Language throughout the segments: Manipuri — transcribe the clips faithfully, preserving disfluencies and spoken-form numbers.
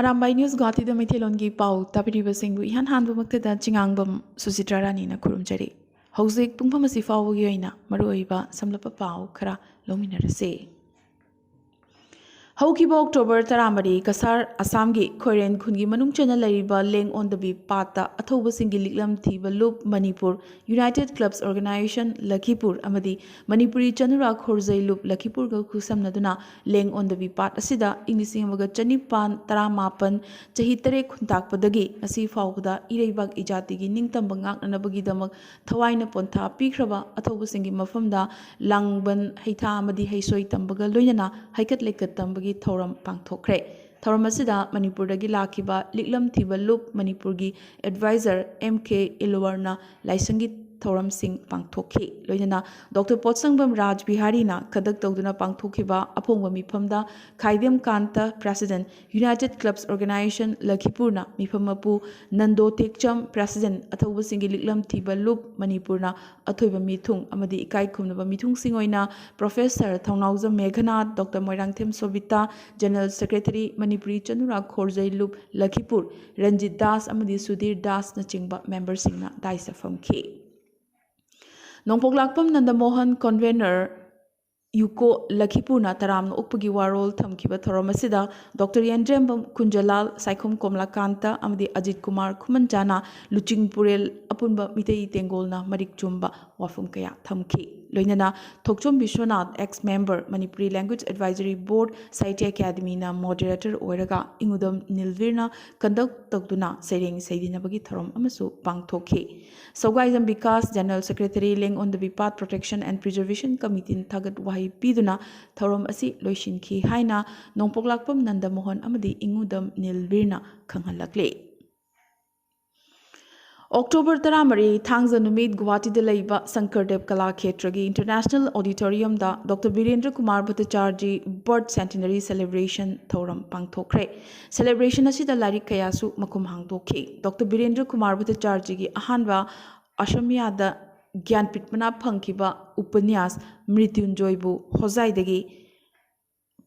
ꯑꯔꯥꯝꯕꯥꯏ ꯅ꯭ꯌꯨꯁ ꯒꯨꯋꯥꯍꯥꯇꯤꯗ ꯃꯩꯇꯩꯂꯣꯟꯒꯤ ꯄꯥꯎ ꯇꯥꯕꯤꯔꯤꯕꯁꯤꯡꯕꯨ ꯏꯍꯥꯟ ꯍꯥꯟꯕꯃꯛꯇꯗ ꯆꯤꯉꯥꯡꯕꯝ ꯁꯨꯆꯤꯇ꯭ꯔꯥ ꯔꯥꯅꯤꯅ ꯈꯨꯔꯨꯝꯖꯔꯤ꯫ ꯍꯧꯖꯤꯛ ꯄꯨꯡꯐꯝ ꯑꯁꯤ ꯐꯥꯎꯕꯒꯤ ꯑꯣꯏꯅ ꯃꯔꯨꯑꯣꯏꯕ ꯁꯝꯂꯞꯄ ꯄꯥꯎ ꯈꯔ ꯂꯧꯃꯤꯟꯅꯔꯁꯤ꯫ ꯍꯧꯈꯤꯕ ꯑꯣꯛꯇꯣꯕꯔ ꯇꯔꯥꯃꯔꯤ, ꯀꯁꯥꯔ ꯑꯁꯥꯝꯒꯤ ꯈꯣꯏꯔꯦꯟ ꯈꯨꯟꯒꯤ ꯃꯅꯨꯡ ꯆꯟꯅ ꯂꯩꯔꯤꯕ ꯂꯦꯡ ꯑꯣꯟꯗꯕꯤ ꯄꯥꯠꯇ ꯑꯊꯧꯕꯁꯤꯡꯒꯤ ꯂꯤꯛꯂꯝ ꯊꯤꯕ ꯂꯨꯞ ꯃꯅꯤꯄꯨꯔ, ꯌꯨꯅꯥꯏꯇꯦꯗ ꯀ꯭ꯂꯕꯁ ꯑꯣꯔꯒꯅꯥꯏꯖꯦꯁꯟ ꯂꯈꯤꯄꯨꯔ ꯑꯃꯗꯤ ꯃꯅꯤꯄꯨꯔꯤ ꯆꯅꯨꯔꯥ ꯈꯣꯔꯖꯩ ꯂꯨꯞ ꯂꯈꯤꯄꯨꯔꯒ ꯈꯨꯠꯁꯝꯅꯗꯨꯅ ꯂꯦꯡ ꯑꯣꯟꯗꯕꯤ ꯄꯥꯠ ꯑꯁꯤꯗ ꯏꯪ ꯂꯤꯁꯤꯡ ꯑꯃꯒ ꯆꯅꯤꯄꯥꯟ ꯇꯔꯥꯃꯥꯄꯟ, ꯆꯍꯤ ꯇꯔꯦꯠ ꯈꯨꯟꯇꯥꯛꯄꯗꯒꯤ ꯉꯁꯤ ꯐꯥꯎꯕꯗ ꯏꯔꯩꯕꯥꯛ ꯏꯖꯥꯇꯤꯒꯤ ꯅꯤꯡꯇꯝꯕ ꯉꯥꯛꯅꯅꯕꯒꯤꯗꯃꯛ ꯊꯋꯥꯏꯅ ꯄꯣꯟꯊꯥ ꯄꯤꯈ꯭ꯔꯕ ꯑꯊꯧꯕꯁꯤꯡꯒꯤ ꯃꯐꯝꯗ ꯂꯥꯡꯕꯟ, ꯍꯩꯊꯥ ꯑꯃꯗꯤ ꯍꯩꯁꯣꯏ ꯇꯝꯕꯒ ꯂꯣꯏꯅꯅ ꯍꯩꯀꯠ ꯂꯩꯀꯠ ꯇꯝꯕꯒꯤ ꯊꯧꯔꯝ ꯄꯥꯡꯊꯣꯛꯈ꯭ꯔꯦ꯫ ꯊꯧꯔꯝ ꯑꯁꯤꯗ ꯃꯅꯤꯄꯨꯔꯗꯒꯤ ꯂꯥꯛꯈꯤꯕ ꯂꯤꯛꯂꯝ ꯊꯤꯕ ꯂꯨꯞ ꯃꯅꯤꯄꯨꯔꯒꯤ ꯑꯦꯗꯚꯥꯏꯖꯔ ꯑꯦꯝ ꯀꯦ ꯏꯂꯨꯋꯔꯅ ꯂꯥꯏꯁꯪꯒꯤ ꯊꯧꯔꯝꯁꯤꯡ ꯄꯥꯡꯊꯣꯛꯈꯤ꯫ ꯂꯣꯏꯅꯅ ꯗꯣꯛꯇꯔ ꯄꯣꯠꯁꯪꯕꯝ ꯔꯥꯖ ꯕꯤꯍꯥꯔꯤꯅ ꯈꯗꯛ ꯇꯧꯗꯨꯅ ꯄꯥꯡꯊꯣꯛꯈꯤꯕ ꯑꯐꯣꯡꯕ ꯃꯤꯐꯝꯗ ꯈꯥꯏꯗꯦꯝ ꯀꯥꯟꯇ, ꯄ꯭ꯔꯦꯁꯤꯗꯦꯟꯠ, ꯌꯨꯅꯥꯏꯇꯦꯗ ꯀ꯭ꯂꯕꯁ ꯑꯣꯔꯒꯅꯥꯏꯖꯦꯁꯟ ꯂꯈꯤꯄꯨꯔꯅ ꯃꯤꯐꯝ ꯃꯄꯨ ꯅꯟꯗꯣ ꯇꯦꯛꯆꯝ, ꯄ꯭ꯔꯦꯁꯤꯗꯦꯟꯠ, ꯑꯊꯧꯕꯁꯤꯡꯒꯤ ꯂꯤꯛꯂꯝ ꯊꯤꯕ ꯂꯨꯞ ꯃꯅꯤꯄꯨꯔꯅ ꯑꯊꯣꯏꯕ ꯃꯤꯊꯨꯡ ꯑꯃꯗꯤ ꯏꯀꯥꯏ ꯈꯨꯝꯅꯕ ꯃꯤꯊꯨꯡꯁꯤꯡ ꯑꯣꯏꯅ professor Thounaojam Meghnath, doctor Moirangthem Sobita, general secretary Manipuri Chanura Khorjei Lup Lakhipur, Ranjit Das ꯑꯃꯗꯤ ꯁꯨꯙꯤꯔ ꯗꯥꯁꯅꯆꯤꯡꯕ ꯃꯦꯝꯕꯔꯁꯤꯡꯅ ꯗꯥꯏꯁꯇ ꯐꯝꯈꯤ꯫ ꯅꯣꯡꯄꯣꯛꯂꯥꯛꯄꯝ ꯅꯟꯗꯃꯣꯍꯟ, ꯀꯟꯚꯦꯅꯔ, ꯌꯨꯀꯣ ꯂꯈꯤꯄꯨꯔꯅ ꯇꯔꯥꯝꯅ ꯑꯣꯛꯄꯒꯤ ꯋꯥꯔꯣꯜ ꯊꯝꯈꯤꯕ ꯊꯧꯔꯝ ꯑꯁꯤꯗ ꯗꯣꯛꯇꯔ ꯌꯦꯟꯗ꯭ꯔꯦꯝꯕꯝ ꯀꯨꯟꯖꯂꯥꯜ, ꯁꯥꯏꯈꯣꯝ ꯀꯣꯝꯂꯥꯀꯥꯟꯇ ꯑꯃꯗꯤ ꯑꯖꯤꯠ ꯀꯨꯃꯥꯔ ꯈꯨꯃꯟꯖꯥꯅ ꯂꯨꯆꯤꯡ ꯄꯨꯔꯦꯜ ꯑꯄꯨꯟꯕ ꯃꯤꯇꯩ ꯇꯦꯡꯒꯣꯜꯅ ꯃꯔꯤꯛ ꯆꯨꯝꯕ ꯋꯥꯐꯝ ꯀꯌꯥ ꯊꯝꯈꯤ꯫ ꯂꯣꯏꯅꯅ Thokchom Biswanath, ex member, Manipuri language advisory board, Sahitya ꯑꯦꯀꯥꯗꯃꯤꯅ ꯃꯣꯗꯦꯔꯦꯇꯔ ꯑꯣꯏꯔꯒ ꯏꯉꯨꯗꯝ ꯅꯤꯜꯕꯤꯔꯅ ꯀꯟꯗꯛ ꯇꯧꯗꯨꯅ ꯁꯩꯔꯦꯡ ꯁꯩꯗꯤꯟꯅꯕꯒꯤ ꯊꯧꯔꯝ ꯑꯃꯁꯨ ꯄꯥꯡꯊꯣꯛꯈꯤ꯫ ꯁꯧꯒꯥꯏꯖꯝ ꯕꯤꯀꯥꯁ, ꯖꯦꯅꯔꯦꯜ ꯁꯦꯀ꯭ꯔꯦꯇꯔꯤ, ꯂꯦꯡ ꯑꯣꯟꯗꯕꯤ ꯄꯥꯠ ꯄ꯭ꯔꯣꯇꯦꯛꯁꯟ ꯑꯦꯟ ꯄ꯭ꯔꯤꯖꯔꯚꯦꯁꯟ ꯀꯃꯤꯇꯤꯅ ꯊꯥꯒꯠ ꯋꯥꯍꯩ ꯄꯤꯗꯨꯅ ꯊꯧꯔꯝ ꯑꯁꯤ ꯂꯣꯏꯁꯤꯟꯈꯤ ꯍꯥꯏꯅ ꯅꯣꯡꯄꯣꯛꯂꯥꯛꯄꯝ ꯅꯟꯗꯃꯣꯍꯟ ꯑꯃꯗꯤ ꯏꯉꯨꯗꯝ ꯅꯤꯜꯕꯤꯔꯅ ꯈꯪꯍꯜꯂꯛꯂꯤ꯫ ꯑꯣꯛꯇꯣꯕꯔ ꯇꯔꯥꯃꯔꯤ, ꯊꯥꯡꯖ ꯅꯨꯃꯤꯠ ꯒꯨꯋꯥꯍꯥꯇꯤꯗ ꯂꯩꯕ ꯁꯪꯀꯔꯗꯦꯕ ꯀꯂꯥ ꯈꯦꯇ꯭ꯔꯒꯤ ꯏꯟꯇꯔꯅꯦꯁꯅꯦꯜ ꯑꯣꯗꯤꯇꯣꯔꯤꯌꯝꯗ doctor Birendra Kumar Bhattacharjee birth centenary celebration ꯊꯧꯔꯝ ꯄꯥꯡꯊꯣꯛꯈ꯭ꯔꯦ꯫ ꯁꯦꯂꯦꯕ꯭ꯔꯦꯁꯟ ꯑꯁꯤꯗ ꯂꯥꯏꯔꯤꯛ ꯀꯌꯥꯁꯨ ꯃꯈꯨꯝ ꯍꯥꯡꯗꯣꯛꯈꯤ꯫ ꯗꯣꯛꯇꯔ ꯕꯤꯔꯦꯟꯗ꯭ꯔ ꯀꯨꯃꯥꯔ ꯚꯠꯇꯆꯥꯔꯖꯤꯒꯤ ꯑꯍꯥꯟꯕ ꯑꯁꯃꯤꯌꯥꯗ ꯒ꯭ꯌꯥꯟꯄꯤꯊ ꯃꯅꯥ ꯐꯪꯈꯤꯕ ꯎꯄꯅ꯭ꯌꯥꯁ ꯃ꯭ꯔꯤꯇ꯭ꯌꯨꯟꯖꯣꯏꯕꯨ ꯍꯣꯖꯥꯏꯗꯒꯤ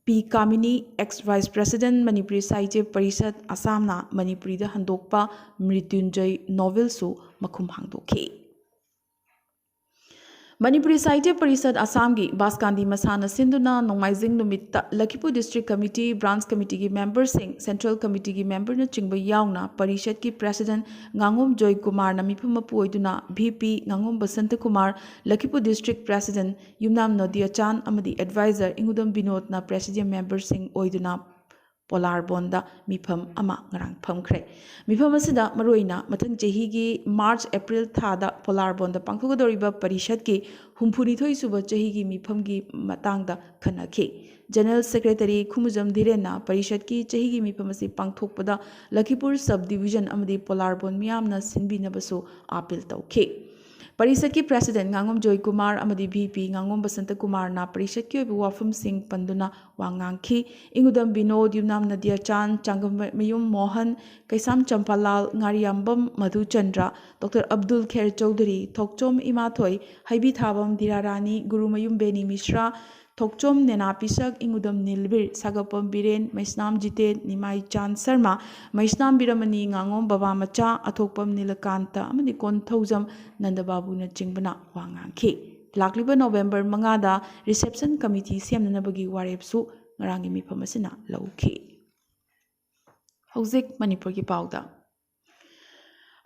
ꯄꯤ ꯀꯥꯃꯤꯅꯤ, ex vice president ꯃꯅꯤꯄꯨꯔꯤ ꯁꯥꯍꯤꯇ꯭ꯌ ꯄꯔꯤꯁꯠ ꯑꯁꯥꯝꯅ ꯃꯅꯤꯄꯨꯔꯤꯗ ꯍꯟꯗꯣꯛꯄ ꯃ꯭ꯔꯤꯇ꯭ꯌꯨꯟꯖꯌ novelꯁꯨ ꯃꯈꯨꯝ ꯍꯥꯡꯗꯣꯛꯈꯤ꯫ ꯃꯅꯤꯄꯨꯔꯤ ꯁꯥꯍꯤꯇ꯭ꯌ ꯄꯔꯤꯁꯠ ꯑꯁꯥꯝꯒꯤ ꯕꯥꯁꯀꯥꯟꯗꯤ ꯃꯁꯥꯟꯅ ꯁꯤꯟꯗꯨꯅ ꯅꯣꯡꯃꯥꯏꯖꯤꯡ ꯅꯨꯃꯤꯠꯇ ꯂꯈꯤꯄꯨꯔ district committee, branch committeeꯒꯤ memberꯁꯤꯡ, central committeeꯒꯤ memberꯅꯆꯤꯡꯕ ꯌꯥꯎꯅ ꯄꯔꯤꯁꯠꯀꯤ president ꯉꯥꯉꯣꯝ ꯖꯣꯏ ꯀꯨꯃꯥꯔꯅ ꯃꯤꯐꯝ ꯃꯄꯨ ꯑꯣꯏꯗꯨꯅ, ꯚꯤ ꯄꯤ ꯉꯥꯉꯣꯝ ꯕꯁꯟꯇ ꯀꯨꯃꯥꯔ, ꯂꯈꯤꯄꯨꯔ district president ꯌꯨꯝꯅꯥꯝ ꯅꯣꯗꯤꯌꯥꯆꯥꯟ ꯑꯃꯗꯤ advisor ꯏꯉꯨꯗꯝ ꯕꯤꯅꯣꯗꯅ president memberꯁꯤꯡ ꯑꯣꯏꯗꯨꯅ ꯄꯣꯂꯥꯔꯕꯣꯟꯗ ꯃꯤꯐꯝ ꯑꯃ ꯉꯔꯥꯡ ꯐꯝꯈ꯭ꯔꯦ꯫ ꯃꯤꯐꯝ ꯑꯁꯤꯗ ꯃꯔꯨꯑꯣꯏꯅ ꯃꯊꯪ ꯆꯍꯤꯒꯤ March April ꯊꯥꯗ ꯄꯣꯂꯥꯔꯕꯣꯟꯗ ꯄꯥꯡꯊꯣꯛꯀꯗꯧꯔꯤꯕ ꯄꯔꯤꯁꯠꯀꯤ ꯍꯨꯝꯐꯨꯅꯤꯊꯣꯏ ꯁꯨꯕ ꯆꯍꯤꯒꯤ ꯃꯤꯐꯝꯒꯤ ꯃꯇꯥꯡꯗ ꯈꯟꯅꯈꯤ꯫ General Secretary ꯈꯨꯃꯨꯖꯝ ꯙꯤꯔꯦꯟꯅ ꯄꯔꯤꯁꯠꯀꯤ ꯆꯍꯤꯒꯤ ꯃꯤꯐꯝ ꯑꯁꯤ ꯄꯥꯡꯊꯣꯛꯄꯗ ꯂꯈꯤꯄꯨꯔ sub division ꯑꯃꯗꯤ ꯄꯣꯂꯥꯔꯕꯣꯟ ꯃꯤꯌꯥꯝꯅ ꯁꯤꯟꯕꯤꯅꯕꯁꯨ appeal ꯇꯧꯈꯤ꯫ ꯄꯔꯤꯁꯠꯀꯤ president ꯉꯥꯉꯣꯝ ꯖꯣꯏ ꯀꯨꯃꯥꯔ ꯑꯃꯗꯤ ꯚꯤ ꯄꯤ ꯉꯥꯉꯣꯝ ꯕꯁꯟꯇ ꯀꯨꯃꯥꯔꯅ ꯄꯔꯤꯁꯠꯀꯤ ꯑꯣꯏꯕ ꯋꯥꯐꯝꯁꯤꯡ ꯄꯟꯗꯨꯅ ꯋꯥ ꯉꯥꯡꯈꯤ꯫ ꯏꯉꯨꯗꯝ ꯕꯤꯅꯣꯗ, ꯌꯨꯝꯅꯥꯝ ꯅꯗꯤꯌꯥꯆꯥꯟ, ꯆꯥꯡꯒꯝꯃꯌꯨꯝ ꯃꯣꯍꯟ, ꯀꯩꯁꯥꯝ ꯆꯝꯄꯥꯂꯥꯜ, ꯉꯥꯔꯤꯌꯥꯝꯕꯝ ꯃꯙꯨꯆꯟꯗ꯭ꯔ, ꯗꯣꯛꯇꯔ ꯑꯕꯗꯨꯜ ꯈꯦꯔ ꯆꯧꯙꯨꯔꯤ, ꯊꯣꯛꯆꯣꯝ ꯏꯃꯥꯊꯣꯏ, ꯍꯩꯕꯤꯊꯥꯕꯝ ꯙꯤꯔꯥꯔꯥꯅꯤ, ꯒꯨꯔꯨꯃꯌꯨꯝ ꯕꯦꯅꯤ ꯃꯤꯁ꯭ꯔꯥ, ꯊꯣꯛꯆꯣꯝ ꯅꯦꯅꯥ ꯄꯤꯁꯛ, ꯏꯉꯨꯗꯝ ꯅꯤꯜꯕꯤꯔ, ꯁꯥꯒꯞꯄꯝ ꯕꯤꯔꯦꯟ, ꯃꯩꯁꯅꯥꯝ ꯖꯤꯇꯦꯟ, ꯅꯤꯃꯥꯏ ꯆꯥꯟ ꯁꯔꯃ, ꯃꯩꯁꯅꯥꯝ ꯕꯤꯔꯃꯅꯤ, ꯉꯥꯉꯣꯝ ꯕꯕꯥ ꯃꯆꯥ, ꯑꯊꯣꯛꯄꯝ ꯅꯤꯂꯀꯥꯟꯇ ꯑꯃꯗꯤ ꯀꯣꯟꯊꯧꯖꯝ ꯅꯟꯗꯕꯥꯕꯨꯅꯆꯤꯡꯕꯅ ꯋꯥ ꯉꯥꯡꯈꯤ꯫ ꯂꯥꯛꯂꯤꯕ November ꯃꯉꯥꯗ reception committee ꯁꯦꯝꯅꯅꯕꯒꯤ ꯋꯥꯔꯦꯞꯁꯨ ꯉꯔꯥꯡꯒꯤ ꯃꯤꯐꯝ ꯑꯁꯤꯅ ꯂꯧꯈꯤ꯫ ꯍꯧꯖꯤꯛ ꯃꯅꯤꯄꯨꯔꯒꯤ ꯄꯥꯎꯗ꯫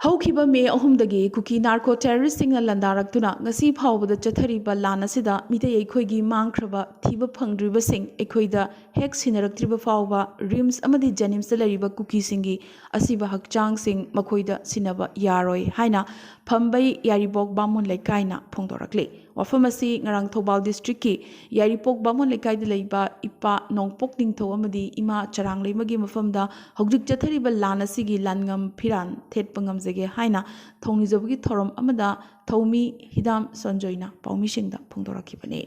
ꯍꯧꯈꯤꯕ May ꯑꯍꯨꯝꯗꯒꯤ ꯀꯨꯀꯤ narco terroristꯁꯤꯡꯅ ꯂꯥꯟꯗꯥꯔꯛꯇꯨꯅ ꯉꯁꯤ ꯐꯥꯎꯕꯗ ꯆꯠꯊꯔꯤꯕ ꯂꯥꯟ ꯑꯁꯤꯗ ꯃꯤꯇꯩ ꯑꯩꯈꯣꯏꯒꯤ ꯃꯥꯡꯈ꯭ꯔꯕ ꯊꯤꯕ ꯐꯪꯗ꯭ꯔꯤꯕꯁꯤꯡ ꯑꯩꯈꯣꯏꯗ ꯍꯦꯛ ꯁꯤꯟꯅꯔꯛꯇ꯭ꯔꯤꯕ ꯐꯥꯎꯕ RIMSꯇ ꯂꯩꯔꯤꯕ ꯀꯨꯀꯤꯁꯤꯡꯒꯤ ꯑꯁꯤꯕ ꯍꯛꯆꯥꯡꯁꯤꯡ ꯃꯈꯣꯏꯗ ꯁꯤꯟꯅꯕ ꯌꯥꯔꯣꯏ ꯍꯥꯏꯅ ꯐꯝꯕꯩ ꯌꯥꯏꯔꯤꯄꯣꯛ ꯕꯥꯃꯣꯟ ꯂꯩꯀꯥꯏꯅ ꯐꯣꯡꯗꯣꯔꯛꯂꯤ꯫ ꯋꯥꯐꯝ ꯑꯁꯤ ꯉꯔꯥꯡ ꯊꯧꯕꯥꯜ districtꯀꯤ ꯌꯥꯏꯔꯤꯄꯣꯛ ꯕꯥꯃꯣꯟ ꯂꯩꯀꯥꯏꯗ ꯂꯩꯕ ꯏꯄꯥ ꯅꯣꯡꯄꯣꯛ ꯅꯤꯡꯊꯧ ꯑꯃꯗꯤ ꯏꯃꯥ ꯆꯔꯥꯡꯂꯩꯃꯒꯤ ꯃꯐꯝꯗ ꯍꯧꯖꯤꯛ ꯆꯠꯊꯔꯤꯕ ꯂꯥꯟ ꯑꯁꯤꯒꯤ ꯂꯥꯟꯉꯝ ꯐꯤꯔꯥꯟ ꯊꯦꯠꯄ ꯉꯝꯖꯒꯦ ꯍꯥꯏꯅ ꯊꯧꯅꯤꯖꯕꯒꯤ ꯊꯧꯔꯝ ꯑꯃꯗ ꯊꯧꯃꯤ ꯍꯤꯗꯥꯝ ꯁꯟꯖꯣꯏꯅ ꯄꯥꯎꯃꯤꯁꯤꯡꯗ ꯐꯣꯡꯗꯣꯔꯛꯈꯤꯕꯅꯤ꯫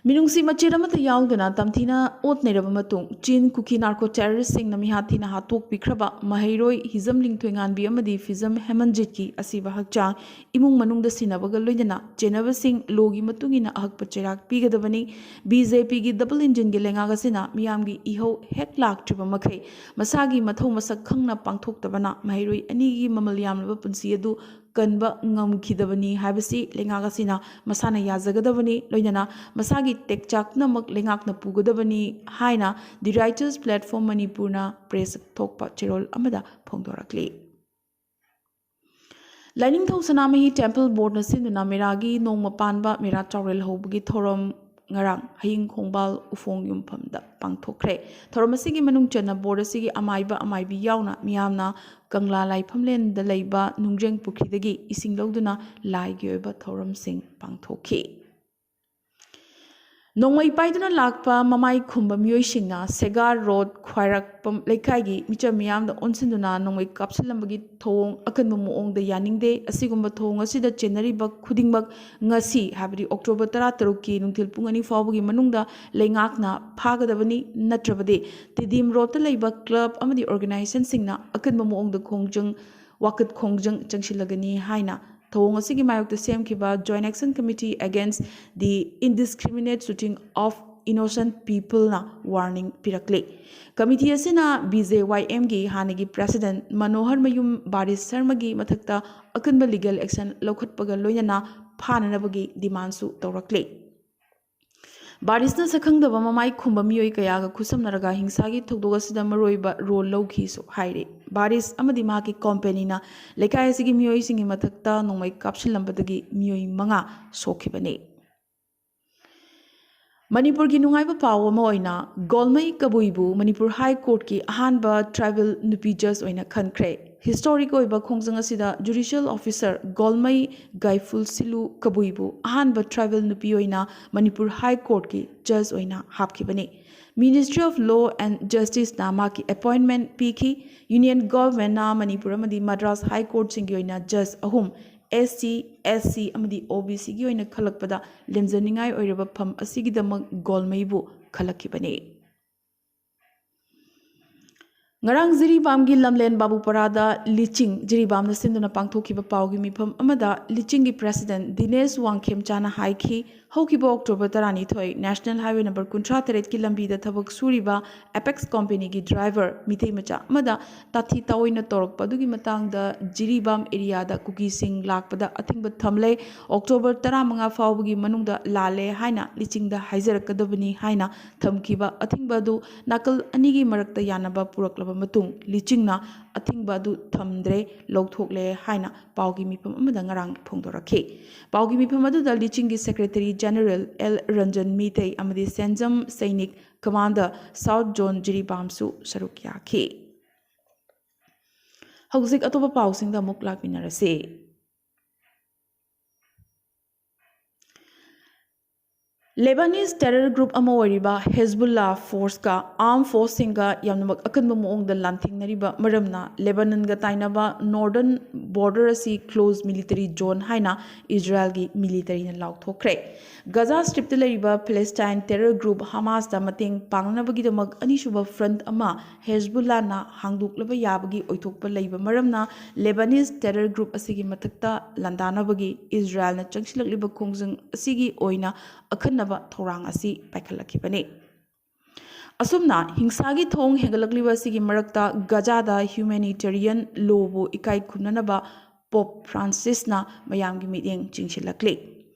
ꯃꯤꯅꯨꯡꯁꯤ ꯃꯆꯦꯠ ꯑꯃꯠꯇ ꯌꯥꯎꯗꯅ ꯇꯝꯊꯤꯅ ꯑꯣꯠ ꯅꯩꯔꯕ ꯃꯇꯨꯡ, ꯆꯤꯟ ꯀꯨꯀꯤ ꯅꯥꯔꯀꯣ ꯇꯦꯔꯣꯔꯤꯁ꯭ꯠꯁꯤꯡꯅ ꯃꯤꯍꯥꯠ ꯊꯤꯅ ꯍꯥꯠꯇꯣꯛꯄꯤꯈ꯭ꯔꯕ ꯃꯍꯩꯔꯣꯏ ꯍꯤꯖꯝ ꯂꯤꯡꯊꯣꯏꯉꯥꯟꯕꯤ ꯑꯃꯗꯤ ꯐꯤꯖꯝ ꯍꯦꯃꯟꯖꯤꯠꯀꯤ ꯑꯁꯤꯕ ꯍꯛꯆꯥꯡ ꯏꯃꯨꯡ ꯃꯅꯨꯡꯗ ꯁꯤꯟꯅꯕꯒ ꯂꯣꯏꯅꯅ ꯆꯦꯟꯅꯕꯁꯤꯡ ꯂꯣꯒꯤ ꯃꯇꯨꯡ ꯏꯟꯅ ꯑꯍꯛꯄ ꯆꯩꯔꯥꯛ ꯄꯤꯒꯗꯕꯅꯤ꯫ ꯕꯤ ꯖꯦ ꯄꯤꯒꯤ ꯗꯕꯜ ꯏꯟꯖꯤꯟꯒꯤ ꯂꯩꯉꯥꯛ ꯑꯁꯤꯅ ꯃꯤꯌꯥꯝꯒꯤ ꯏꯍꯧ ꯍꯦꯛ ꯂꯥꯛꯇ꯭ꯔꯤꯕ ꯃꯈꯩ ꯃꯁꯥꯒꯤ ꯃꯊꯧ ꯃꯁꯛ ꯈꯪꯅ ꯄꯥꯡꯊꯣꯛꯇꯕꯅ ꯃꯍꯩꯔꯣꯏ ꯑꯅꯤꯒꯤ ꯃꯃꯜ ꯌꯥꯝꯂꯕ ꯄꯨꯟꯁꯤ ꯑꯗꯨ ꯀꯟꯕ ꯉꯝꯈꯤꯗꯕꯅꯤ ꯍꯥꯏꯕꯁꯤ ꯂꯩꯉꯥꯛ ꯑꯁꯤꯅ ꯃꯁꯥꯅ ꯌꯥꯖꯒꯗꯕꯅꯤ꯫ ꯂꯣꯏꯅꯅ ꯃꯁꯥꯒꯤ ꯇꯦꯛꯆꯥꯛ ꯄꯨꯝꯅꯃꯛ ꯂꯩꯉꯥꯛꯅ ꯄꯨꯒꯗꯕꯅꯤ ꯍꯥꯏꯅ The Writers Platform ꯃꯅꯤꯄꯨꯔꯅ ꯄ꯭ꯔꯦꯁ ꯊꯣꯛꯄ ꯆꯦꯔꯣꯜ ꯑꯃꯗ ꯐꯣꯡꯗꯣꯔꯛꯂꯤ꯫ ꯂꯥꯏꯅꯤꯡꯊꯧ ꯁꯅꯥꯃꯍꯤ ꯇꯦꯝꯄꯜ ꯕꯣꯔꯗꯅ ꯁꯤꯟꯗꯨꯅ ꯃꯦꯔꯥꯒꯤ ꯅꯣꯡꯃ ꯄꯥꯟꯕ ꯃꯦꯔꯥ ꯆꯥꯎꯔꯦꯜ ꯍꯧꯕꯒꯤ ꯊꯧꯔꯝ ꯉꯔꯥꯡ ꯍꯌꯤꯡ ꯈꯣꯡꯕꯥꯜ ꯎꯐꯣꯡ ꯌꯨꯝꯐꯝꯗ ꯄꯥꯡꯊꯣꯛꯈ꯭ꯔꯦ꯫ ꯊꯧꯔꯝ ꯑꯁꯤꯒꯤ ꯃꯅꯨꯡ ꯆꯟꯅ ꯕꯣꯔꯗ ꯑꯁꯤꯒꯤ ꯑꯃꯥꯏꯕ ꯑꯃꯥꯏꯕꯤ ꯌꯥꯎꯅ ꯃꯤꯌꯥꯝꯅ ꯀꯪꯂꯥ ꯂꯥꯏꯐꯝꯂꯦꯟꯗ ꯂꯩꯕ ꯅꯨꯡꯖ꯭ꯔꯦꯡ ꯄꯨꯈ꯭ꯔꯤꯗꯒꯤ ꯏꯁꯤꯡ ꯂꯧꯗꯨꯅ ꯂꯥꯏꯒꯤ ꯑꯣꯏꯕ ꯊꯧꯔꯝꯁꯤꯡ ꯄꯥꯡꯊꯣꯛꯈꯤ꯫ ꯅꯣꯡꯃꯩ ꯄꯥꯏꯗꯨꯅ ꯂꯥꯛꯄ ꯃꯃꯥꯏ ꯈꯨꯝꯕ ꯃꯤꯑꯣꯏꯁꯤꯡꯅ ꯁꯦꯒꯥꯔ ꯔꯣꯗ ꯈ꯭ꯋꯥꯏꯔꯥꯛꯄꯝ ꯂꯩꯀꯥꯏꯒꯤ ꯃꯤꯆꯝ ꯃꯤꯌꯥꯝꯗ ꯑꯣꯟꯁꯤꯟꯗꯨꯅ ꯅꯣꯡꯃꯩ ꯀꯥꯞꯁꯤꯜꯂꯝꯕꯒꯤ ꯊꯧꯑꯣꯡ ꯑꯀꯟꯕ ꯃꯑꯣꯡꯗ ꯌꯥꯅꯤꯡꯗꯦ꯫ ꯑꯁꯤꯒꯨꯝꯕ ꯊꯧꯑꯣꯡ ꯑꯁꯤꯗ ꯆꯦꯟꯅꯔꯤꯕ ꯈꯨꯗꯤꯡꯃꯛ ꯉꯁꯤ, ꯍꯥꯏꯕꯗꯤ ꯑꯣꯛꯇꯣꯕꯔ ꯇꯔꯥꯇꯔꯨꯛꯀꯤ ꯅꯨꯡꯊꯤꯜ ꯄꯨꯡ ꯑꯅꯤ ꯐꯥꯎꯕꯒꯤ ꯃꯅꯨꯡꯗ ꯂꯩꯉꯥꯛꯅ ꯐꯥꯒꯗꯕꯅꯤ, ꯅꯠꯇ꯭ꯔꯕꯗꯤ ꯇꯤꯗꯤꯝ ꯔꯣꯗꯇ ꯂꯩꯕ ꯀ꯭ꯂꯕ ꯑꯃꯗꯤ ꯑꯣꯔꯒꯅꯥꯏꯖꯦꯁꯟꯁꯤꯡꯅ ꯑꯀꯟꯕ ꯃꯑꯣꯡꯗ ꯈꯣꯡꯖꯪ, ꯋꯥꯀꯠ ꯈꯣꯡꯖꯪ ꯆꯪꯁꯤꯜꯂꯒꯅꯤ ꯍꯥꯏꯅ ꯊꯧꯑꯣꯡ ꯑꯁꯤꯒꯤ ꯃꯥꯌꯣꯛꯇ ꯁꯦꯝꯈꯤꯕ Joint Action Committee Against the Indiscriminate Shooting of Innocent Peopleꯅ warning ꯄꯤꯔꯛꯂꯤ꯫ ꯀꯃꯤꯇꯤ ꯑꯁꯤꯅ ꯕꯤ ꯖꯦ ꯋꯥꯏ ꯑꯦꯝꯒꯤ ꯍꯥꯟꯅꯒꯤ ꯄ꯭ꯔꯦꯁꯤꯗꯦꯟꯠ ꯃꯅꯣꯍꯔ ꯃꯌꯨꯝ ꯕꯥꯔꯤꯁ ꯁꯔꯃꯒꯤ ꯃꯊꯛꯇ ꯑꯀꯟꯕ ꯂꯤꯒꯦꯜ ꯑꯦꯛꯁꯟ ꯂꯧꯈꯠꯄꯒ ꯂꯣꯏꯅꯅ ꯐꯥꯅꯅꯕꯒꯤ ꯗꯤꯃꯥꯟꯁꯨ ꯇꯧꯔꯛꯂꯤ꯫ ꯕꯥꯔꯤꯁꯅ ꯁꯛꯈꯪꯗꯕ ꯃꯃꯥꯏ ꯈꯨꯝꯕ ꯃꯤꯑꯣꯏ ꯀꯌꯥꯒ ꯈꯨꯠꯁꯝꯅꯔꯒ ꯍꯤꯡꯁꯥꯒꯤ ꯊꯧꯗꯣꯛ ꯑꯁꯤꯗ ꯃꯔꯨꯑꯣꯏꯕ ꯔꯣꯜ ꯂꯧꯈꯤꯁꯨ ꯍꯥꯏꯔꯤ꯫ ꯕꯥꯔꯤꯁ ꯑꯃꯗꯤ ꯃꯍꯥꯛꯀꯤ ꯀꯣꯝꯄꯦꯅꯤꯅ ꯂꯩꯀꯥꯏ ꯑꯁꯤꯒꯤ ꯃꯤꯑꯣꯏꯁꯤꯡꯒꯤ ꯃꯊꯛꯇ ꯅꯣꯡꯃꯩ ꯀꯥꯞꯁꯤꯜꯂꯝꯕꯗꯒꯤ ꯃꯤꯑꯣꯏ ꯃꯉꯥ ꯁꯣꯛꯈꯤꯕꯅꯤ꯫ ꯃꯅꯤꯄꯨꯔꯒꯤ ꯅꯨꯡꯉꯥꯏꯕ ꯄꯥꯎ ꯑꯃ ꯑꯣꯏꯅ ꯒꯣꯜꯃꯩ ꯀꯕꯨꯏꯕꯨ ꯃꯅꯤꯄꯨꯔ ꯍꯥꯏ ꯀꯣꯔꯠꯀꯤ ꯑꯍꯥꯟꯕ ꯇ꯭ꯔꯥꯏꯕꯦꯜ ꯅꯨꯄꯤ ꯖꯖ ꯑꯣꯏꯅ ꯈꯟꯈ꯭ꯔꯦ꯫ ꯍꯤꯁꯇꯣꯔꯤꯛ ꯑꯣꯏꯕ ꯈꯣꯡꯖꯪ ꯑꯁꯤꯗ ꯖꯨꯗꯤꯁꯤꯌꯦꯜ ꯑꯣꯐꯤꯁꯔ ꯒꯣꯜꯃꯩ ꯒꯥꯏꯐꯨꯜ ꯁꯤꯂꯨ ꯀꯕꯨꯏꯕꯨ ꯑꯍꯥꯟꯕ ꯇ꯭ꯔꯥꯏꯕꯦꯜ ꯅꯨꯄꯤ ꯑꯣꯏꯅ ꯃꯅꯤꯄꯨꯔ ꯍꯥꯏ ꯀꯣꯔꯠꯀꯤ ꯖꯖ ꯑꯣꯏꯅ ꯍꯥꯞꯈꯤꯕꯅꯤ꯫ Ministry of Law and Justiceꯅ ꯃꯍꯥꯛꯀꯤ ꯑꯦꯄꯣꯏꯟꯃꯦꯟꯠ ꯄꯤꯈꯤ꯫ ꯌꯨꯅꯤꯌꯟ ꯒꯣꯚꯔꯟꯃꯦꯟꯠꯅ ꯃꯅꯤꯄꯨꯔ ꯑꯃꯗꯤ ꯃꯗ꯭ꯔꯥꯁ ꯍꯥꯏ ꯀꯣꯔꯠꯁꯤꯡꯒꯤ ꯑꯣꯏꯅ ꯖꯖ ꯑꯍꯨꯝ ꯑꯦꯁ ꯇꯤ, ꯑꯦꯁ ꯁꯤ ꯑꯃꯗꯤ ꯑꯣ ꯕꯤ ꯁꯤꯒꯤ ꯑꯣꯏꯅ ꯈꯜꯂꯛꯄꯗ ꯂꯦꯝꯖꯅꯤꯡꯉꯥꯏ ꯑꯣꯏꯔꯕ ꯐꯝ ꯑꯁꯤꯒꯤꯗꯃꯛ ꯒꯣꯜꯃꯩꯕꯨ ꯈꯜꯂꯛꯈꯤꯕꯅꯤ꯫ ꯉꯔꯥꯡ ꯖꯤꯔꯤꯕꯥꯝꯒꯤ ꯂꯝꯂꯦꯟ ꯕꯥꯕꯨꯄꯔꯥꯗ ꯂꯤꯆꯤꯡ ꯖꯤꯔꯤꯕꯥꯝꯅ ꯁꯤꯟꯗꯨꯅ ꯄꯥꯡꯊꯣꯛꯈꯤꯕ ꯄꯥꯎꯒꯤ ꯃꯤꯐꯝ ꯑꯃꯗ ꯂꯤꯆꯤꯡꯒꯤ ꯄ꯭ꯔꯦꯁꯤꯗꯦꯟꯠ ꯗꯤꯅꯦꯁ ꯋꯥꯡꯈꯦꯝꯆꯥꯅ ꯍꯥꯏꯈꯤ, ꯍꯧꯈꯤꯕ ꯑꯣꯛꯇꯣꯕꯔ ꯇꯔꯥꯅꯤꯊꯣꯏ ꯅꯦꯁꯅꯦꯜ ꯍꯥꯏꯋꯦ ꯅꯝꯕꯔ ꯀꯨꯟꯊ꯭ꯔꯥ ꯇꯔꯦꯠꯀꯤ ꯂꯝꯕꯤꯗ ꯊꯕꯛ ꯁꯨꯔꯤꯕ ꯑꯦꯄꯦꯛꯁ ꯀꯣꯝꯄꯦꯅꯤꯒꯤ ꯗ꯭ꯔꯥꯏꯚꯔ ꯃꯤꯇꯩ ꯃꯆꯥ ꯑꯃꯗ ꯇꯥꯊꯤ ꯇꯥꯑꯣꯏꯅ ꯇꯧꯔꯛꯄ ꯑꯗꯨꯒꯤ ꯃꯇꯥꯡꯗ ꯖꯤꯔꯤꯕꯥꯝ ꯑꯦꯔꯤꯌꯥꯗ ꯀꯨꯀꯤꯁꯤꯡ ꯂꯥꯛꯄꯗ ꯑꯊꯤꯡꯕ ꯊꯝꯂꯦ꯫ ꯑꯣꯛꯇꯣꯕꯔ ꯇꯔꯥꯃꯉꯥ ꯐꯥꯎꯕꯒꯤ ꯃꯅꯨꯡꯗ ꯂꯥꯜꯂꯦ ꯍꯥꯏꯅ ꯂꯤꯆꯤꯡꯗ ꯍꯥꯏꯖꯔꯛꯀꯗꯕꯅꯤ ꯍꯥꯏꯅ ꯊꯝꯈꯤꯕ ꯑꯊꯤꯡꯕ ꯑꯗꯨ ꯅꯥꯀꯜ ꯑꯅꯤꯒꯤ ꯃꯔꯛꯇ ꯌꯥꯅꯕ ꯄꯨꯔꯛꯂꯕ ꯃꯇꯨꯡ ꯂꯤꯆꯤꯡꯅ ꯑꯊꯤꯡꯕ ꯑꯗꯨ ꯊꯝꯗ꯭ꯔꯦ, ꯂꯧꯊꯣꯛꯂꯦ ꯍꯥꯏꯅ ꯄꯥꯎꯒꯤ ꯃꯤꯐꯝ ꯑꯃꯗ ꯉꯔꯥꯡ ꯐꯣꯡꯗꯣꯔꯛꯈꯤ꯫ ꯄꯥꯎꯒꯤ ꯃꯤꯐꯝ ꯑꯗꯨꯗ ꯂꯤꯆꯤꯡꯒꯤ secretary general L Ranjan Meitei ꯑꯃꯗꯤ Senjam Sainik, commander, south zone ꯖꯤꯔꯤꯕꯥꯝꯁꯨ ꯁꯔꯨꯛ ꯌꯥꯈꯤ꯫ ꯍꯧꯖꯤꯛ ꯑꯇꯣꯞꯄ ꯄꯥꯎꯁꯤꯡꯗ ꯑꯃꯨꯛ ꯂꯥꯛꯃꯤꯟꯅꯔꯁꯤ꯫ ꯂꯦꯕꯥꯅꯤꯁ ꯇꯦꯔꯔ ꯒ꯭ꯔꯨꯞ ꯑꯃ ꯑꯣꯏꯔꯤꯕ ꯍꯦꯖꯕꯨꯜꯂꯥ ꯐꯣꯔꯁꯀ ꯑꯥꯔꯝ ꯐꯣꯔꯁꯁꯤꯡꯒ ꯌꯥꯝꯅꯃꯛ ꯑꯀꯟꯕ ꯃꯑꯣꯡꯗ ꯂꯥꯟꯊꯦꯡꯅꯔꯤꯕ ꯃꯔꯝꯅ ꯂꯦꯕꯥꯅꯟꯒ ꯇꯥꯏꯅꯕ ꯅꯣꯔꯗꯔꯟ ꯕꯣꯔꯗꯔ ꯑꯁꯤ ꯀ꯭ꯂꯣꯖ ꯃꯤꯂꯤꯇꯔꯤ ꯖꯣꯟ ꯍꯥꯏꯅ ꯏꯖꯔꯥꯏꯜꯒꯤ ꯃꯤꯂꯤꯇꯔꯤꯅ ꯂꯥꯎꯊꯣꯛꯈ꯭ꯔꯦ꯫ ꯒꯖꯥ ꯁ꯭ꯇ꯭ꯔꯤꯞꯇ ꯂꯩꯔꯤꯕ ꯐꯤꯂꯤꯁꯇꯥꯏꯟ ꯇꯦꯔꯔ ꯒ꯭ꯔꯨꯞ ꯍꯃꯥꯁꯇ ꯃꯇꯦꯡ ꯄꯥꯡꯅꯕꯒꯤꯗꯃꯛ ꯑꯅꯤꯁꯨꯕ ꯐ꯭ꯔꯟꯠ ꯑꯃ ꯍꯦꯖꯕꯨꯜꯂꯥꯅ ꯍꯥꯡꯗꯣꯛꯂꯕ ꯌꯥꯕꯒꯤ ꯑꯣꯏꯊꯣꯛꯄ ꯂꯩꯕ ꯃꯔꯝꯅ ꯂꯦꯕꯥꯅꯤꯁ ꯇꯦꯔꯔ ꯒ꯭ꯔꯨꯞ ꯑꯁꯤꯒꯤ ꯃꯊꯛꯇ ꯂꯥꯟꯗꯥꯅꯕꯒꯤ ꯏꯖꯔꯥꯏꯜꯅ ꯆꯪꯁꯤꯜꯂꯛꯂꯤꯕ ꯈꯣꯡꯖꯪ ꯑꯁꯤꯒꯤ ꯑꯣꯏꯅ ꯑꯈꯟꯅꯕ ꯊꯧꯔꯥꯡ ꯑꯁꯤ ꯄꯥꯏꯈꯠꯂꯛꯈꯤꯕꯅꯤ꯫ ꯑꯁꯨꯝꯅ ꯍꯤꯡꯁꯥꯒꯤ ꯊꯧꯑꯣꯡ ꯍꯦꯟꯒꯠꯂꯛꯂꯤꯕ ꯑꯁꯤꯒꯤ ꯃꯔꯛꯇ ꯒꯖꯥꯗ ꯍ꯭ꯌꯨꯃꯦꯅꯤꯇꯦꯔꯤꯌꯟ ꯂꯣꯕꯨ ꯏꯀꯥꯏ ꯈꯨꯝꯅꯅꯕ ꯄꯣꯞ ꯐ꯭ꯔꯥꯟꯁꯤꯁꯅ ꯃꯌꯥꯝꯒꯤ ꯃꯤꯠꯌꯦꯡ ꯆꯤꯡꯁꯤꯜꯂꯛꯂꯤ꯫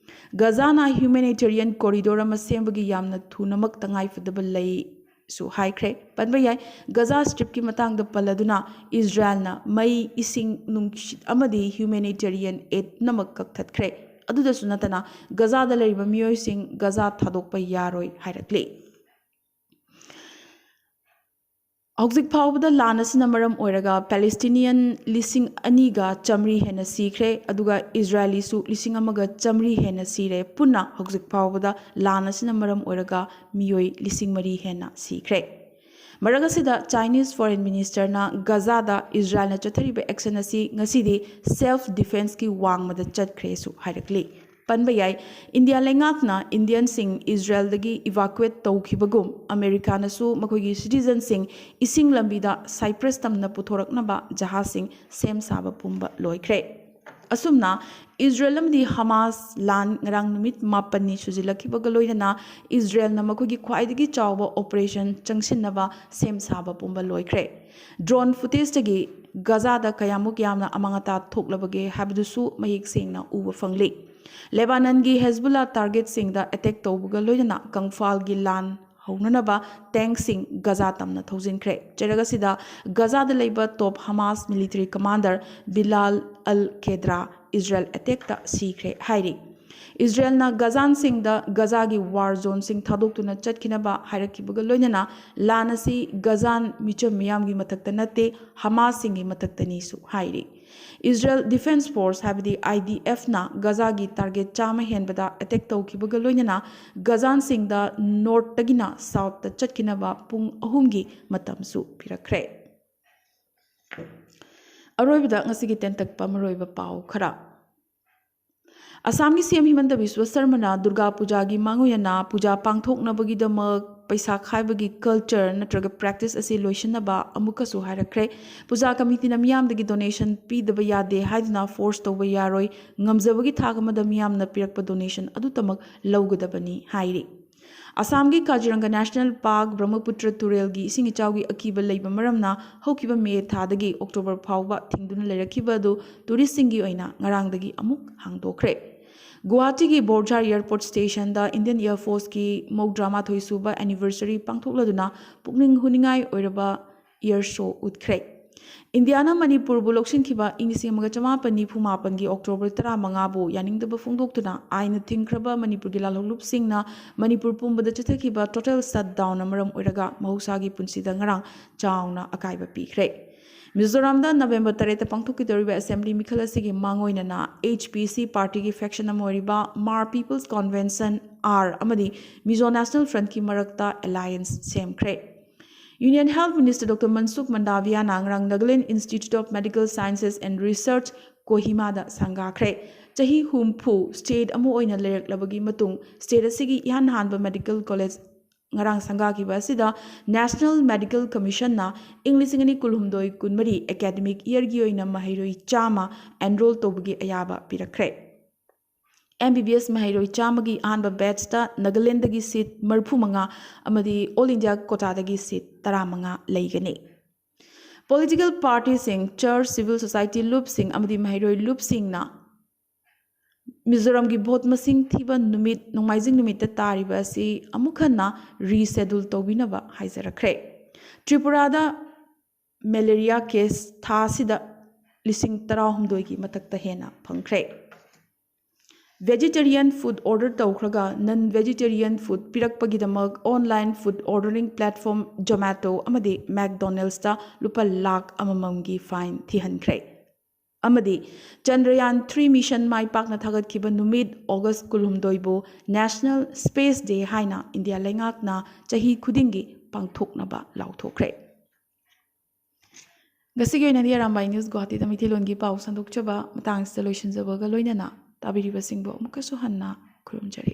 ꯒꯖꯥꯅ ꯍ꯭ꯌꯨꯃꯦꯅꯤꯇꯦꯔꯤꯌꯟ ꯀꯣꯔꯤꯗꯣꯔ ꯑꯃ ꯁꯦꯝꯕꯒꯤ ꯌꯥꯝꯅ ꯊꯨꯅꯃꯛ ꯇꯉꯥꯏꯐꯗꯕ ꯂꯩꯁꯨ ꯍꯥꯏꯈ꯭ꯔꯦ꯫ ꯄꯟꯕ ꯌꯥꯏ, ꯒꯖꯥ ꯁ꯭ꯇ꯭ꯔꯤꯞꯀꯤ ꯃꯇꯥꯡꯗ ꯄꯜꯂꯗꯨꯅ ꯏꯖꯔꯥꯏꯜꯅ ꯃꯩ, ꯏꯁꯤꯡ, ꯅꯨꯡꯁꯤꯠ ꯑꯃꯗꯤ ꯍ꯭ꯌꯨꯃꯦꯅꯤꯇꯦꯔꯤꯌꯟ ꯑꯦꯗ ꯄꯨꯝꯅꯃꯛ ꯀꯛꯊꯠꯈ꯭ꯔꯦ꯫ ꯑꯗꯨꯗꯁꯨ ꯅꯠꯇꯅ ꯒꯖꯥꯗ ꯂꯩꯔꯤꯕ ꯃꯤꯑꯣꯏꯁꯤꯡ ꯒꯖꯥ ꯊꯥꯗꯣꯛꯄ ꯌꯥꯔꯣꯏ ꯍꯥꯏꯔꯛꯂꯤ꯫ ꯍꯧꯖꯤꯛ ꯐꯥꯎꯕꯗ ꯂꯥꯟ ꯑꯁꯤꯅ ꯃꯔꯝ ꯑꯣꯏꯔꯒ ꯄꯦꯂꯦꯁꯇꯤꯅꯤꯌꯟ ꯂꯤꯁꯤꯡ ꯑꯅꯤꯒ ꯆꯥꯃꯔꯤ ꯍꯦꯟꯅ ꯁꯤꯈ꯭ꯔꯦ, ꯑꯗꯨꯒ ꯏꯖꯔꯥꯏꯂꯤꯁꯨ ꯂꯤꯁꯤꯡ ꯑꯃꯒ ꯆꯥꯃꯔꯤ ꯍꯦꯟꯅ ꯁꯤꯔꯦ꯫ ꯄꯨꯟꯅ ꯍꯧꯖꯤꯛ ꯐꯥꯎꯕꯗ ꯂꯥꯟ ꯑꯁꯤꯅ ꯃꯔꯝ ꯑꯣꯏꯔꯒ ꯃꯤꯑꯣꯏ ꯂꯤꯁꯤꯡ ꯃꯔꯤ ꯍꯦꯟꯅ ꯁꯤꯈ꯭ꯔꯦ꯫ ꯃꯔꯛ ꯑꯁꯤꯗ Chinese Foreign Ministerꯅ ꯒꯖꯥꯗ ꯏꯖꯔꯥꯌꯦꯜꯅ ꯆꯠꯊꯔꯤꯕ action ꯑꯁꯤ ꯉꯁꯤꯗꯤ self defenceꯀꯤ ꯋꯥꯡꯃꯗ ꯆꯠꯈ꯭ꯔꯦꯁꯨ ꯍꯥꯏꯔꯛꯂꯤ꯫ ꯄꯟꯕ ꯌꯥꯏ, ꯏꯟꯗꯤꯌꯥ ꯂꯩꯉꯥꯛꯅ ꯏꯟꯗꯤꯌꯟꯁꯤꯡ ꯏꯖꯔꯥꯌꯦꯜꯗꯒꯤ evacuate ꯇꯧꯈꯤꯕꯒꯨꯝ ꯑꯃꯦꯔꯤꯀꯥꯅꯁꯨ ꯃꯈꯣꯏꯒꯤ citizenꯁꯤꯡ ꯏꯁꯤꯡ ꯂꯝꯕꯤꯗ ꯁꯥꯏꯄ꯭ꯔꯁ ꯇꯝꯅ ꯄꯨꯊꯣꯔꯛꯅꯕ ꯖꯍꯥꯖꯁꯤꯡ ꯁꯦꯝ ꯁꯥꯕ ꯄꯨꯝꯕ ꯂꯣꯏꯈ꯭ꯔꯦ꯫ ꯑꯁꯨꯝꯅ ꯏꯖꯔꯥꯌꯦꯜ ꯑꯃꯗꯤ ꯍꯃꯥꯁ ꯂꯥꯟ ꯉꯔꯥꯡ ꯅꯨꯃꯤꯠ ꯃꯥꯄꯟꯅꯤ ꯁꯨꯖꯤꯜꯂꯛꯈꯤꯕꯒ ꯂꯣꯏꯅꯅ ꯏꯖꯔꯥꯌꯦꯜꯅ ꯃꯈꯣꯏꯒꯤ ꯈ꯭ꯋꯥꯏꯗꯒꯤ ꯆꯥꯎꯕ operation ꯆꯪꯁꯤꯟꯅꯕ ꯁꯦꯝ ꯁꯥꯕ ꯄꯨꯝꯕ ꯂꯣꯏꯈ꯭ꯔꯦ꯫ Drone footageꯇꯒꯤ ꯒꯖꯥꯗ ꯀꯌꯥꯃꯨꯛ ꯌꯥꯝꯅ ꯑꯃꯥꯡ ꯑꯇꯥ ꯊꯣꯛꯂꯕꯒꯦ ꯍꯥꯏꯕꯗꯨꯁꯨ ꯃꯌꯦꯛ ꯁꯦꯡꯅ ꯎꯕ ꯐꯪꯂꯤ꯫ ꯂꯦꯕꯥꯅꯟꯒꯤ ꯍꯦꯖꯕꯨꯜꯂꯥ targetꯁꯤꯡꯗ attack ꯇꯧꯕꯒ ꯂꯣꯏꯅꯅ ꯀꯪꯐꯥꯜꯒꯤ ꯂꯥꯟ ꯍꯧꯅꯅꯕ tankꯁꯤꯡ ꯒꯖꯥ ꯇꯝꯅ ꯊꯧꯖꯤꯟꯈ꯭ꯔꯦ꯫ ꯆꯩꯔꯛ ꯑꯁꯤꯗ ꯒꯖꯥꯗ ꯂꯩꯕ top ꯍꯃꯥꯁ military commander ꯕꯤꯂꯥꯜ ꯑꯜ ꯈꯦꯗ꯭ꯔꯥ ꯏꯖꯔꯥꯌꯦꯜ attackꯇ ꯁꯤꯈ꯭ꯔꯦ ꯍꯥꯏꯔꯤ꯫ ꯏꯖꯔꯥꯌꯦꯜꯅ ꯒꯖꯥꯟꯁꯤꯡꯗ ꯒꯖꯥꯒꯤ war zoneꯁꯤꯡ ꯊꯥꯗꯣꯛꯇꯨꯅ ꯆꯠꯈꯤꯅꯕ ꯍꯥꯏꯔꯛꯈꯤꯕꯒ ꯂꯣꯏꯅꯅ ꯂꯥꯟ ꯑꯁꯤ ꯒꯖꯥꯟ ꯃꯤꯆꯝ ꯃꯤꯌꯥꯝꯒꯤ ꯃꯊꯛꯇ ꯅꯠꯇꯦ, ꯍꯃꯥꯁꯁꯤꯡꯒꯤ ꯃꯊꯛꯇꯅꯤꯁꯨ ꯍꯥꯏꯔꯤ꯫ Israel Defense Force ꯍꯥꯏꯕꯗꯤ IDFꯅ ꯒꯖꯥꯒꯤ target ꯆꯥꯝꯃ ꯍꯦꯟꯕꯗ attack ꯇꯧꯈꯤꯕꯒ ꯂꯣꯏꯅꯅ ꯒꯖꯥꯟꯁꯤꯡꯗ northꯇꯒꯤꯅ southꯇ ꯆꯠꯈꯤꯅꯕ ꯄꯨꯡ ꯑꯍꯨꯝꯒꯤ ꯃꯇꯝꯁꯨ ꯄꯤꯔꯛꯈ꯭ꯔꯦ꯫ ꯑꯔꯣꯏꯕꯗ ꯉꯁꯤꯒꯤ ꯇꯦꯟꯇꯛꯄ ꯃꯔꯨꯑꯣꯏꯕ ꯄꯥꯎ ꯈꯔ꯫ ꯑꯁꯥꯝꯒꯤ CM ꯍꯤꯃꯟꯇ ꯕꯤꯁ꯭ꯋ ꯁꯔꯃꯅ ꯗꯨꯔꯒꯥ ꯄꯨꯖꯥꯒꯤ ꯃꯥꯡꯑꯣꯏꯅꯅ ꯄꯨꯖꯥ ꯄꯥꯡꯊꯣꯛꯅꯕꯒꯤꯗꯃꯛ ꯄꯩꯁꯥ ꯈꯥꯏꯕꯒꯤ culture ꯅꯠꯇ꯭ꯔꯒ practice ꯑꯁꯤ ꯂꯣꯏꯁꯤꯟꯅꯕ ꯑꯃꯨꯛꯀꯁꯨ ꯍꯥꯏꯔꯛꯈ꯭ꯔꯦ꯫ ꯄꯨꯖꯥ committeeꯅ ꯃꯤꯌꯥꯝꯗꯒꯤ donation ꯄꯤꯗꯕ ꯌꯥꯗꯦ ꯍꯥꯏꯗꯨꯅ force ꯇꯧꯕ ꯌꯥꯔꯣꯏ꯫ ꯉꯝꯖꯕꯒꯤ ꯊꯥꯛ ꯑꯃꯗ ꯃꯤꯌꯥꯝꯅ ꯄꯤꯔꯛꯄ donation ꯑꯗꯨꯇꯃꯛ ꯂꯧꯒꯗꯕꯅꯤ ꯍꯥꯏꯔꯤ꯫ ꯑꯁꯥꯝꯒꯤ ꯀꯥꯖꯤꯔꯪꯒ National Park ꯕ꯭ꯔꯍ꯭ꯃꯄꯨꯇ꯭ꯔ ꯇꯨꯔꯦꯜꯒꯤ ꯏꯁꯤꯡ ꯏꯆꯥꯎꯒꯤ ꯑꯀꯤꯕ ꯂꯩꯕ ꯃꯔꯝꯅ ꯍꯧꯈꯤꯕ ꯃꯦ ꯊꯥꯗꯒꯤ ꯑꯣꯛꯇꯣꯕꯔ ꯐꯥꯎꯕ ꯊꯤꯡꯗꯨꯅ ꯂꯩꯔꯛꯈꯤꯕ ꯑꯗꯨ touristꯁꯤꯡꯒꯤ ꯑꯣꯏꯅ ꯉꯔꯥꯡꯗꯒꯤ ꯑꯃꯨꯛ ꯍꯥꯡꯗꯣꯛꯈ꯭ꯔꯦ꯫ ꯒꯨꯋꯥꯍꯥꯇꯤꯒꯤ ꯕꯣꯔꯖꯥꯔ airport stationꯗ Indian Air Forceꯀꯤ ꯃꯧꯗ꯭ꯔꯥ ꯃꯥꯊꯣꯏ ꯁꯨꯕ anniversary ꯄꯥꯡꯊꯣꯛꯂꯗꯨꯅ ꯄꯨꯛꯅꯤꯡ ꯍꯨꯅꯤꯡꯉꯥꯏ ꯑꯣꯏꯔꯕ air show ꯎꯠꯈ꯭ꯔꯦ꯫ ꯏꯟꯗꯤꯌꯥꯅ ꯃꯅꯤꯄꯨꯔꯕꯨ ꯂꯧꯁꯤꯟꯈꯤꯕ ꯏꯪ ꯂꯤꯁꯤꯡ ꯑꯃꯒ ꯆꯃꯥꯄꯟ ꯅꯤꯐꯨ ꯃꯥꯄꯟꯒꯤ ꯑꯣꯛꯇꯣꯕꯔ ꯇꯔꯥꯃꯉꯥꯕꯨ ꯌꯥꯅꯤꯡꯗꯕ ꯐꯣꯡꯗꯣꯛꯇꯨꯅ ꯑꯥꯏꯟꯅ ꯊꯤꯡꯈ꯭ꯔꯕ ꯃꯅꯤꯄꯨꯔꯒꯤ ꯂꯥꯜꯍꯧꯂꯨꯞꯁꯤꯡꯅ ꯃꯅꯤꯄꯨꯔ ꯄꯨꯝꯕꯗ ꯆꯠꯊꯈꯤꯕ total shutdownꯅ ꯃꯔꯝ ꯑꯣꯏꯔꯒ ꯃꯍꯧꯁꯥꯒꯤ ꯄꯨꯟꯁꯤꯗ ꯉꯔꯥꯡ ꯆꯥꯎꯅ ꯑꯀꯥꯏꯕ ꯄꯤꯈ꯭ꯔꯦ꯫ ꯃꯤꯖꯣꯔꯥꯝꯗ ꯅꯕꯦꯝꯕꯔ ꯇꯔꯦꯠꯇ ꯄꯥꯡꯊꯣꯛꯈꯤꯗꯧꯔꯤꯕ assembly ꯃꯤꯈꯜ ꯑꯁꯤꯒꯤ ꯃꯥꯡꯑꯣꯏꯅꯅ HPC partyꯒꯤ faction ꯑꯃ ꯑꯣꯏꯔꯤꯕ Hmar People's Convention, ꯍꯥꯔ, ꯑꯃꯗꯤ Mizo National Frontꯀꯤ ꯃꯔꯛꯇ alliance ꯁꯦꯝꯈ꯭ꯔꯦ꯫ Union Health Minister Doctor Mansukh Mandaviya-ꯅ ꯉꯔꯥꯡ Nagaland Institute of Medical Sciences and Research, ꯀꯣꯍꯤꯃꯥꯗ ꯁꯪꯒꯥꯈ꯭ꯔꯦ꯫ ꯆꯍꯤ ꯍꯨꯝꯐꯨ state ꯑꯃ ꯑꯣꯏꯅ ꯂꯩꯔꯛꯂꯕꯒꯤ ꯃꯇꯨꯡ, state ꯑꯁꯤꯒꯤ ꯏꯍꯥꯟ ꯍꯥꯟꯕ medical college ꯉꯔꯥꯡ ꯁꯪꯒꯥꯈꯤꯕ ꯑꯁꯤꯗ National Medical Commission-ꯅ ꯏꯪ ꯂꯤꯁꯤꯡ ꯑꯅꯤ ꯀꯨꯟꯍꯨꯝꯗꯣꯏ ꯀꯨꯟꯃꯔꯤ academic year-ꯒꯤ ꯑꯣꯏꯅ ꯃꯍꯩꯔꯣꯏ ꯆꯥꯝꯃ enroll ꯇꯧꯕꯒꯤ ꯑꯌꯥꯕ ꯄꯤꯔꯛꯈ꯭ꯔꯦ꯫ M B B S ꯃꯍꯩꯔꯣꯏ ꯆꯥꯝꯃꯒꯤ ꯑꯍꯥꯟꯕ batch-ꯇ Nagaland-ꯗꯒꯤ seat ꯃꯔꯤꯐꯨ ꯃꯉꯥ ꯑꯃꯗꯤ All India quota-ꯗꯒꯤ seat ꯇꯔꯥꯃꯉꯥ ꯂꯩꯒꯅꯤ꯫ Political party-ꯁꯤꯡ, church, civil society ꯂꯨꯞꯁꯤꯡ ꯑꯃꯗꯤ ꯃꯍꯩꯔꯣꯏ ꯂꯨꯞꯁꯤꯡꯅ ꯃꯤꯖꯣꯔꯥꯝꯒꯤ vote ꯃꯁꯤꯡ ꯊꯤꯕ ꯅꯨꯃꯤꯠ, ꯅꯣꯡꯃꯥꯏꯖꯤꯡ ꯅꯨꯃꯤꯠꯇ ꯇꯥꯔꯤꯕ ꯑꯁꯤ ꯑꯃꯨꯛ ꯍꯟꯅ reschedule ꯇꯧꯕꯤꯅꯕ ꯍꯥꯏꯖꯔꯛꯈ꯭ꯔꯦ꯫ ꯇ꯭ꯔꯤꯄꯨꯔꯥꯗ malaria case ꯊꯥ ꯑꯁꯤꯗ ꯂꯤꯁꯤꯡ ꯇꯔꯥꯍꯨꯝꯗꯣꯏꯒꯤ ꯃꯊꯛꯇ ꯍꯦꯟꯅ ꯐꯪꯈ꯭ꯔꯦ꯫ Vegetarian food order ꯇꯧꯈ꯭ꯔꯒ non vegetarian food ꯄꯤꯔꯛꯄꯒꯤꯗꯃꯛ online food ordering platform Zomato ꯑꯃꯗꯤ McDonald's-ꯇ ꯂꯨꯄꯥ ꯂꯥꯈ ꯑꯃꯃꯝꯒꯤ fine ꯊꯤꯍꯟꯈ꯭ꯔꯦ꯫ ꯑꯃꯗꯤ Chandrayaan three mission ꯃꯥꯏ ꯄꯥꯛꯅ ꯊꯥꯒꯠꯈꯤꯕ ꯅꯨꯃꯤꯠ August ꯀꯨꯟꯍꯨꯝꯗꯣꯏꯕꯨ National Space Day ꯍꯥꯏꯅ ꯏꯟꯗꯤꯌꯥ ꯂꯩꯉꯥꯛꯅ ꯆꯍꯤ ꯈꯨꯗꯤꯡꯒꯤ ꯄꯥꯡꯊꯣꯛꯅꯕ ꯂꯥꯎꯊꯣꯛꯈ꯭ꯔꯦ꯫ ꯉꯁꯤꯒꯤ ꯑꯣꯏꯅꯗꯤ ꯑꯔꯥꯝꯕꯥꯏ News ꯒꯨꯋꯥꯍꯥꯇꯤꯗ ꯃꯩꯇꯩꯂꯣꯟꯒꯤ ꯄꯥꯎ ꯁꯟꯗꯣꯛꯆꯕ ꯃꯇꯥꯡꯁꯤꯗ ꯂꯣꯏꯁꯤꯟꯖꯕꯒ ꯂꯣꯏꯅꯅ ꯇꯥꯕꯤꯔꯤꯕꯁꯤꯡꯕꯨ ꯑꯃꯨꯛꯀꯁꯨ ꯍꯟꯅ ꯈꯨꯔꯨꯝꯖꯔꯤ꯫